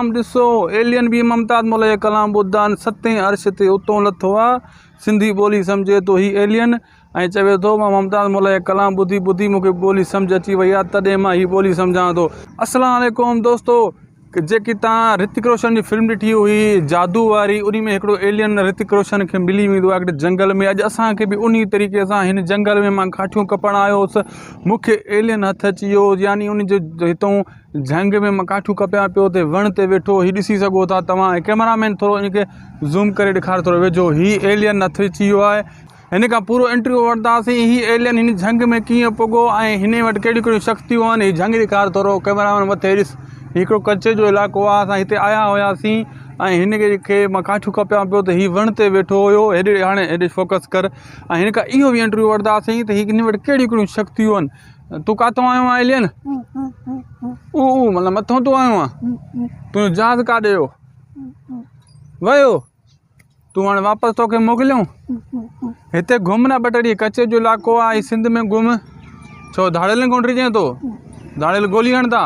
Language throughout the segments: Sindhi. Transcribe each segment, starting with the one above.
ڏسو ايلين به ممتاز مولا جا ڪلام ٻڌا آهن ستين عرش تي اتون لٿو آ سنڌي ٻولي سمجهي ٿو هي ايلين ۽ چوي ٿو مان ممتاز مولا جا ڪلام ٻڌي ٻڌي مون کي ٻولي سمجهه اچي وئي آ تڏهن مان هي ٻولي سمجهان ٿو. السلام عليڪم دوستو جيڪي تان رتڪ روشن جي فلم ڏٺي هئي جادو واري انهي ۾ هڪڙو ايلين رتڪ روشن کي ملي ويندو آ هڪڙي جنگل ۾ اڄ اسان کي به انهي طريقي سان هن جنگل ۾ مان ڪاٺيون ڪپڻ آيو هوس مون کي ايلين هٿ اچي ويو يعني ان جو هتون جهنگ ۾ مان ڪاٺيون ڪپيان پيو اتي وڻ تي ويٺو هي ڏسي سگهو ٿا توهان ۽ ڪئميرا مين ٿورو ان کي زوم ڪري ڏيکار ٿورو ويجهو هي ايلين هٿ اچي ويو آهي هن کان پورو انٽرويو وٺنداسين هي ايلين هن جهنگ ۾ ڪيئن پڳو ۽ هن وٽ ڪهڙيون ڪهڙيون شڪتيون آهن هي جهنگ ڏيکار ٿورو ڪئميرا مين مٿي ڏس هي هڪڙو ڪچي جو علائقو آهي اسان هتي آيا هياسين ۽ هن کي مان ڪاٺيون ڪپيان پيو ته هي وڻ تي ويٺو هيو هيڏي هاڻي هيڏي فوڪس ڪر ۽ هن کان اهو به انٽرويو وٺنداسين ته هي هن وٽ ڪهڙيون ڪهڙيون شڪتيون آهن تون ڪاٿو آيو آهين ايلين؟ او او مطلب مٿو تون آيو آهين تنهنجو جهاز ڪاڏي ويو؟ ويو تون هاڻي واپس توکي موڪليون هتي گهم نه ٻه ٽي ڏينهن ڪچي جو علائقو آهي سنڌ ۾ گهم ڇو ڌاڙيلن کان ڊڄين ٿو ڌاڙيل گولي هڻندا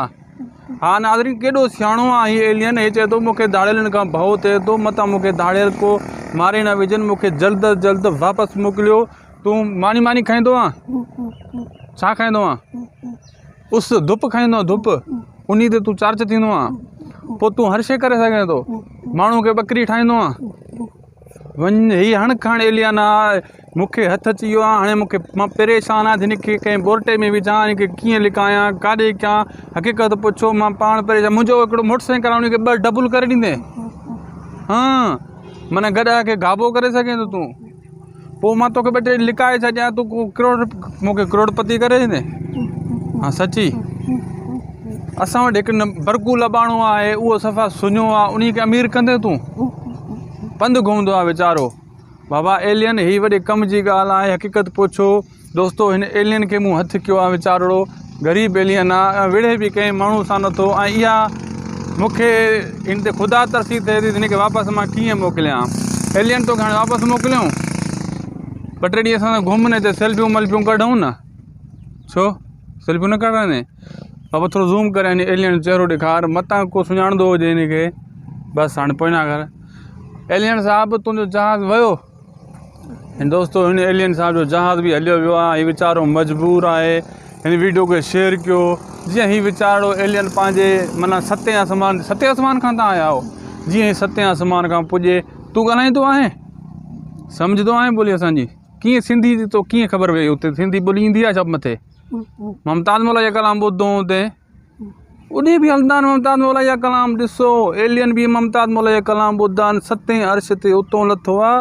ها ناظرين ڪيڏو سياڻو آهي هي ايلين هي چئي ٿو مونکي ڌاڙيلن کان ڀؤ ٿئي ٿو متان مونکي ڌاڙيل ڪو ماري نه وجهن مونکي جلد از جلد واپس موڪليو تون ماني ماني کائيندو آن ڇا کائيندو آن اس ڌپ کائيندو آن ڌپ انهي تي تون چارج ٿيندو آن پوء تون هر شي ڪري سگهين ٿو ماڻهو کي ٻڪري ٺاهيندو آن وڃ هي هڻ کڻ ايليانا مونکي هٿ اچي ويو آ هاڻي مونکي مان پريشان آهيان هن کي ڪنهن بورٽي ۾ وجهان هن کي ڪيئن لڪايان ڪاڏي ڪيان حقيقت پڇو مان پاڻ پريشان منهنجو هڪڙو موٽر سائيڪل آ ان کي ٻه ڊبل ڪري ڏيندين ها معنيٰ گڏهه کي گابو ڪري سگهين ٿو تون پوء مان توکي ٻه ٽي ڏينهن لڪائي ڇڏيان تون ڪو ڪروڙ مون کي ڪروڙ پتي ڪري ڏيندين ها سچي اسان وٽ هڪ برڪو لٻاڻو آهي اهو صفا سڃو آهي انهي کي امير ڪندين تون پنڌ گهمندو آهي ويچارو بابا ايلين هي وڏي ڪم جي ڳالهه آهي حقيقت پڇو دوستو هن ايلين کي مون هٿ ڪيو آ ويچارڙو غريب ايلين آ ۽ وڙهي به ڪنهن ماڻهو سان نٿو ۽ اها مون کي هن تي خدا ترسي ٿئي ٿي هن کي واپس مان ڪيئن موڪليان ايلين توکي هاڻي واپس موڪليون ٻه ٽي ڏينهن اسان سان گهم نه هتي سيلفيون ملفيون ڪڍون نه ڇو سيلفيون نه ڪڍرائيندين بابا ٿورو زوم ڪري هن ايلين جو چهرو ڏيکار متان ڪو سڃاڻندو هجي هن کي بس هاڻي پوئنا ڪر ايلين صاحب تنهنجو جهاز ويو ۽ دوستو هن ايلين صاحب جو جهاز به هليو ويو آهي هي ويچارو مجبور آهي هن ويڊيو کي شيئر ڪيو جيئن هي ويچارو ايلين پنهنجي معنيٰ ستين آسمان ستين آسمان کان تان آيا آهو جيئن هي ستين آسمان کان پڄي تون ڳالهائيندو آهين سمجهندو آهين ٻولي اسانجي ڪيئن سنڌي جي تو ڪيئن خبر پئي اتي سنڌي ٻولي ايندي آهي ڇا مٿي ممتاز مولا جا ڪلام ٻڌو هوندين اڏي به هلندا آهن ممتاز مولا جا ڪلام ڏسو ايلين به ممتاز مولا جا ڪلام ٻڌا آهن ستين عرش تي اتون لٿو آ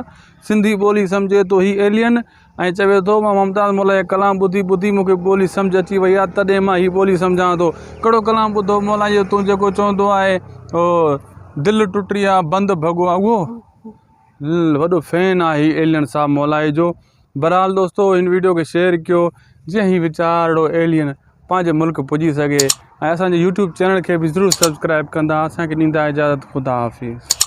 سنڌي ٻولي سمجهي ٿو هي ايلين ۽ چوي ٿو مان ممتاز مولا جا ڪلام ٻڌي ٻڌي مون کي ٻولي سمجهه اچي وئي آ تڏهن مان هي ٻولي سمجهان ٿو ڪهڙو ڪلام ٻڌو مولا جو تون جيڪو چوندو آهي او دل ٽٽي آ بند ڀڳو آ اهو وڏو فين آهي هي ايلين صاحب مولائي جو بھرحال دوستو ھن ويڊيو کي شيئر ڪيو جيئن ھي ويچارڙو ايلين پنھنجي ملڪ پڄي سگھي ۽ اسان جي يوٽيوب چينل کي به ضرور سبسڪرائب ڪندا اسان کي ڏيندا اجازت خدا حافظ.